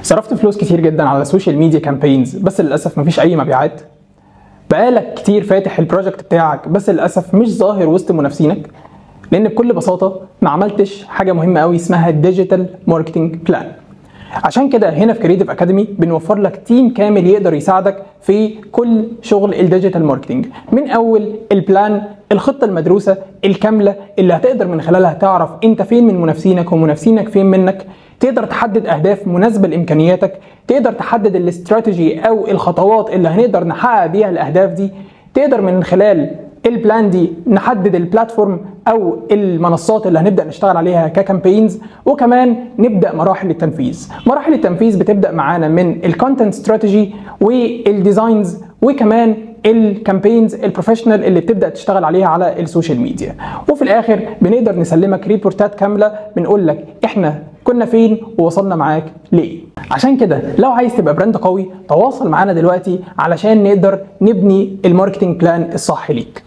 صرفت فلوس كتير جدا على ال social media campaigns، بس للاسف مفيش اي مبيعات. بقالك كتير فاتح ال project بتاعك بس للاسف مش ظاهر وسط منافسينك، لان بكل بساطة ما عملتش حاجة مهمة قوي اسمها digital marketing plan. عشان كده هنا في Creative Academy بنوفر لك team كامل يقدر يساعدك في كل شغل ال digital marketing، من اول ال plan، الخطة المدروسه الكاملة اللي هتقدر من خلالها تعرف انت فين من منافسينك ومنافسينك فين منك، تقدر تحدد اهداف مناسبة لامكانياتك، تقدر تحدد الاستراتيجي او الخطوات اللي هنقدر نحقق بيها الاهداف دي، تقدر من خلال ال plan دي نحدد ال platform او المنصات اللي هنبدا نشتغل عليها ك campaigns، وكمان نبدا مراحل التنفيذ. مراحل التنفيذ بتبدا معانا من ال content strategy وال designs وكمان ال campaigns ال professional اللي بتبدا تشتغل عليها على ال social media، وفي الاخر بنقدر نسلمك report ات كاملة بنقول لك احنا كنا فين ووصلنا معاك ليه. عشان كده لو عايز تبقى brand قوي تواصل معانا دلوقتي علشان نقدر نبني ال marketing plan الصح ليك.